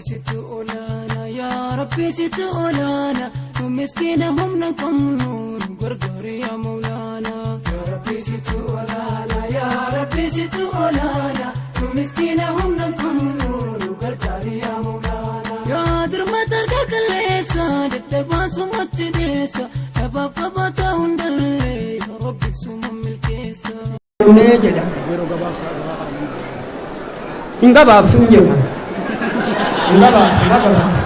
Situ olaana yaa Rabbi, situ olaana, nu miskiina humna qabnu, nu gargaari yaa Mawlaana. Yaa Rabbi, situ olaana, yaa Rabbi, situ olaana, nu miskiina humna qabnu, nu gargaari yaa Mawlaana. Yaa dirmata harka qalleessa, dadhabaa sumatti deessa, dhabaaf qabaata hundallee, yaa Rabbi suma milkeessa. Nee jedha. Hin gabaabsuun jedha. Hin gabaabsu, hin gabaabsu.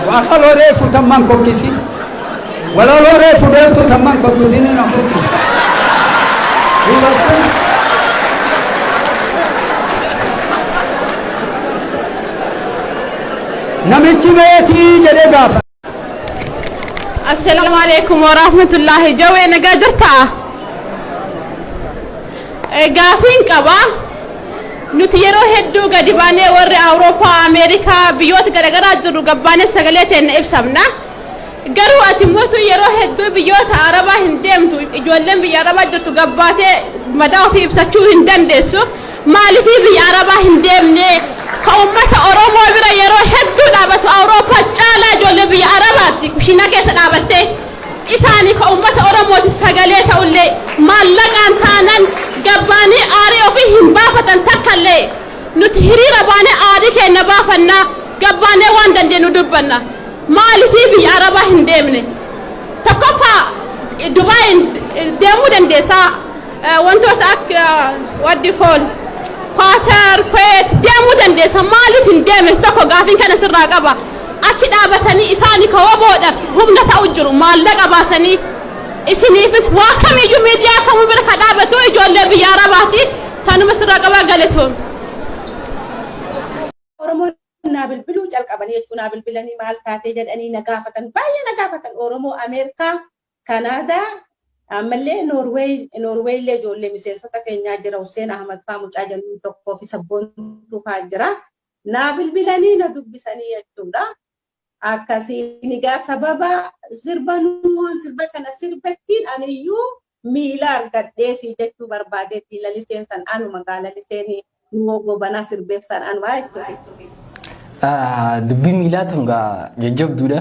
Walaloo reefu tamman kokkisi. Walaloo reefu deeltu tamman kokkisi ni na kokkisi. Duuba namichi meetii jedhee gaafa. Assalaamu alaikum wa rahmatullahi. Jawee, nagaa jirtaa? Gaafiin qaba. Nuti yeroo hedduu gadi baanee, warri Awurooppaa, Ameerikaa, biyyoota garaagaraa jirru gabbaanee sagalee teenya ibsamna. Garuu ati mootu yeroo hedduu biyyoota Arabaa hin deemtu. Ijoolleen biyya Arabaa jirtu gabbaatee madaa ofii ibsachuu hin dandeessu. Maaliifii biyya Arabaa hin deemne? Ka uummata Oromoo bira yeroo hedduu dhaabatu Awurooppaa caalaa ijoollee biyya Arabaatti kushiinaa keessa dhaabattee isaanii ka uummata Oromootiif sagalee ta'ullee maallaqaan taanan gabbaanii aarii ofii hin baafatan takkallee. Nuti hiriira baanee aarii keenya baafannaa, gabbaanee waan dandeenyu dubbanna. Maaliifii biyya Arabaa hin deemne? Tokkoffaa, Dubaay deemuu dandeessaa, wantoota akka, what do you call, Qatar, Kuwait deemuu dandeessa. Maaliif hin deemne? Tokko gaafiin kana sirraa qaba. Achi dhaabatanii isaanii ka woboodhaaf humna ta'u jiru, maallaqa baasanii isiniifis waa kamiyyuu miidiyaa kamuu bira ka dhaabatu ijoollee biyya Arabaati. Tanuma sirraa qabaa, galatoon. Oromoon naa bilbiluu calqabanii jechuun, naa bilbilanii maal taatee jedhanii na gaafatan, baay'ee na gaafatan. Oromoo Ameerikaa, Kanaadaa, ammallee Noorweey, Noorweey illee ijoollee miseensota keenyaa jira. Hussein Ahmad faa mucaa jennuun tokkoo fi Sabboontuu faa jira. Naa bilbilanii na dubbisanii jechuudha. Akkasiin egaa sababa sirba nuun sirba kana sirbettiin aniyyuu miila argadhee si jechuu barbaadeetti. Laliseen san anuma gaa, laliseen nuwoo gobanaa sirbeef san anuma jechuudha. Dubbii miilaa tun gaa jajjabduudha.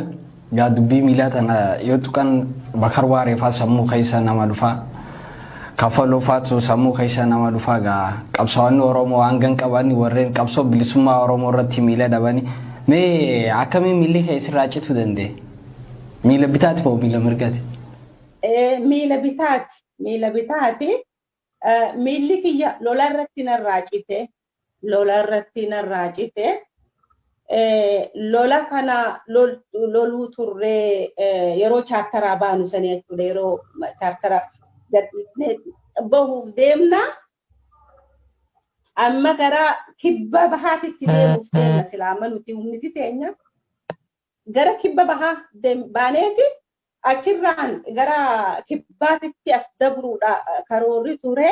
Gaa dubbii miilaa tana yoo tuqan Bakar Waareefaa sammuu keessa nama dhufaa. Kafaloo faatu sammuu keessa nama dhufaa. Gaa qabsaa'onni Oromoo hangan qaban warreen qabsoo bilisummaa Oromoo irratti miila dhabani. Mee akkamiin miilli kee sirraa cituu danda'e? Miila bitaati moo miila mirgaati? Miila bitaati. Miila bitaati. Miilli kiyya lola irratti narraa cite. Lola irratti narraa cite. Lola kana loluu turree yeroo chaartaraa baanu sanii jechuudha. Yeroo chaartara gadhiisnee bahuuf deemna. Amma gara kibba bahaatitti deemuuf deemna silaa, amma nuti humniti teenya gara kibba bahaa baaneeti achirraan gara kibbaatitti as dabruudha karoorri ture.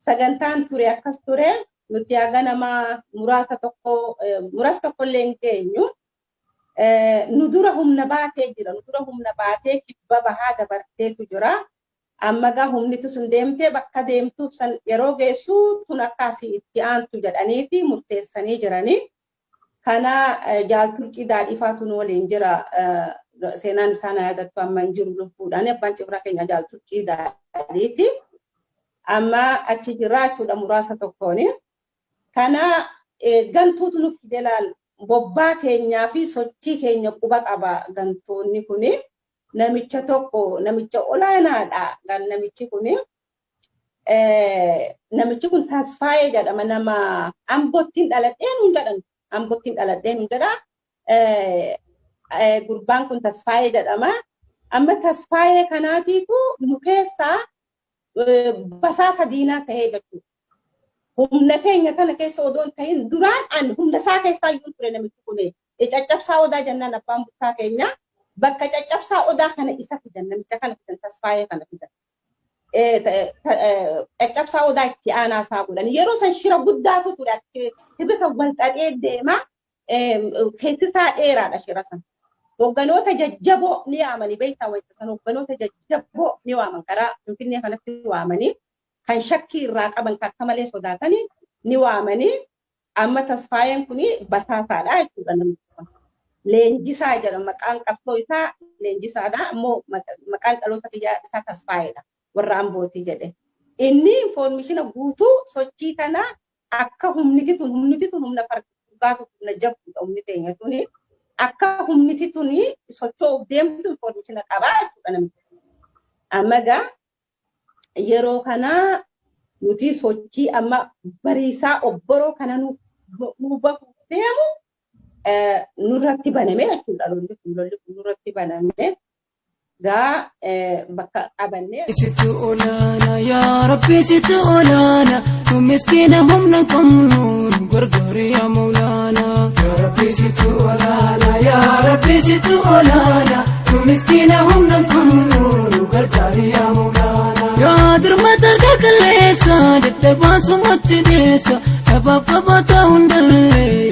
Sagantaan ture akkas ture. Nuti haga nama muraasa tokko, muraasa tokko illee hin geenyu. Nu dura humna baatee jira. Nu dura humna baatee kibba bahaa dabarteetu jira. Amma gaa humnitu sun deemtee bakka deemtuuf san yeroo geessu tun akkaasii itti aantu jedhaniiti murteessanii jiranii. Kana Jaalturqii Daadhiifaatu nu waliin jira. Seenaan isaa na yaadattu, amma hin jiru lubbuudhaan, abbaan cibraa keenya Jaalturqii Daadhiiti. Amma achi jira jechuudha muraasa tokkooni. Kana gantuutu nu fide laal, bobbaa keenyaa fi sochii keenya quba qaba gantoonni kuni. Namicha tokko, namicha olaanaadha gan namichi kuni. Namichi kun Tasfaayee jedhama, nama Ambottiin dhaladhee nuun jedhan, Ambottiin dhaladhee nuun jedha. Gurbaan kun Tasfaayee jedhama. Amma Tasfaayee kanaatiitu nu keessaa basaasa diinaa tahee jechuudha. Humna keenya kana keessa odoo hin tahin duraan an humna isaa keessaa iyyuu ture namichi kun. Caccabsaa Odaa jennaan abbaan buttaa keenya, bakka Caccabsaa Odaa kana isa fidan, namicha kana fidan, Tasfaayee kana fidan. Caccabsaa Odaa itti aanaa isaa godhan. Yeroo san shira guddaatu ture, hirrisa wal xaxee deema. Keessi isaa dheeraadha shira san. Hogganoota jajjaboo ni waamanii, beektaa, wayita san hogganoota jajjaboo ni waaman, karaa Finfinnee kanatti waamanii, kan shakkii irraa qaban, kan akka malee sodaatanii ni waamanii. Amma Tasfaayeen kun basaasaadha jechuudha namni kun. Leenjisaa jedhama, maqaan qabsoo isaa Leenjisaadha, ammoo maqaan dhaloota kiyyaa isaa Tasfaayeedha, warra Ambootii jedhe. Inni information guutuu sochii kana akka humniti tun humna fargaatu, humna jabduudha humni teenya tuni, akka humniti tuni socho'uuf deemtu information qabaa jechuudha namni. Amma egaa yeroo kana nuti sochii amma bariisaa obboroo kana nuuf nu bahuuf deemu nurratti baname jechuudha. Lolli kun nurratti baname gaa bakka qabannee. Situ olaana, yaa Rabbi, situ olaana. Nu miskiina, humna qabnu, nu gargaari yaa Mawlaana. Yaa Rabbi, situ olaana, yaa Rabbi, situ olaana. Nu miskiina, humna qabnu, nu gargaari yaa Mawlaana. Yaa dirmata harka qalleessa, dadhabaa sumatti deessa, dhabaaf qabaata hundallee.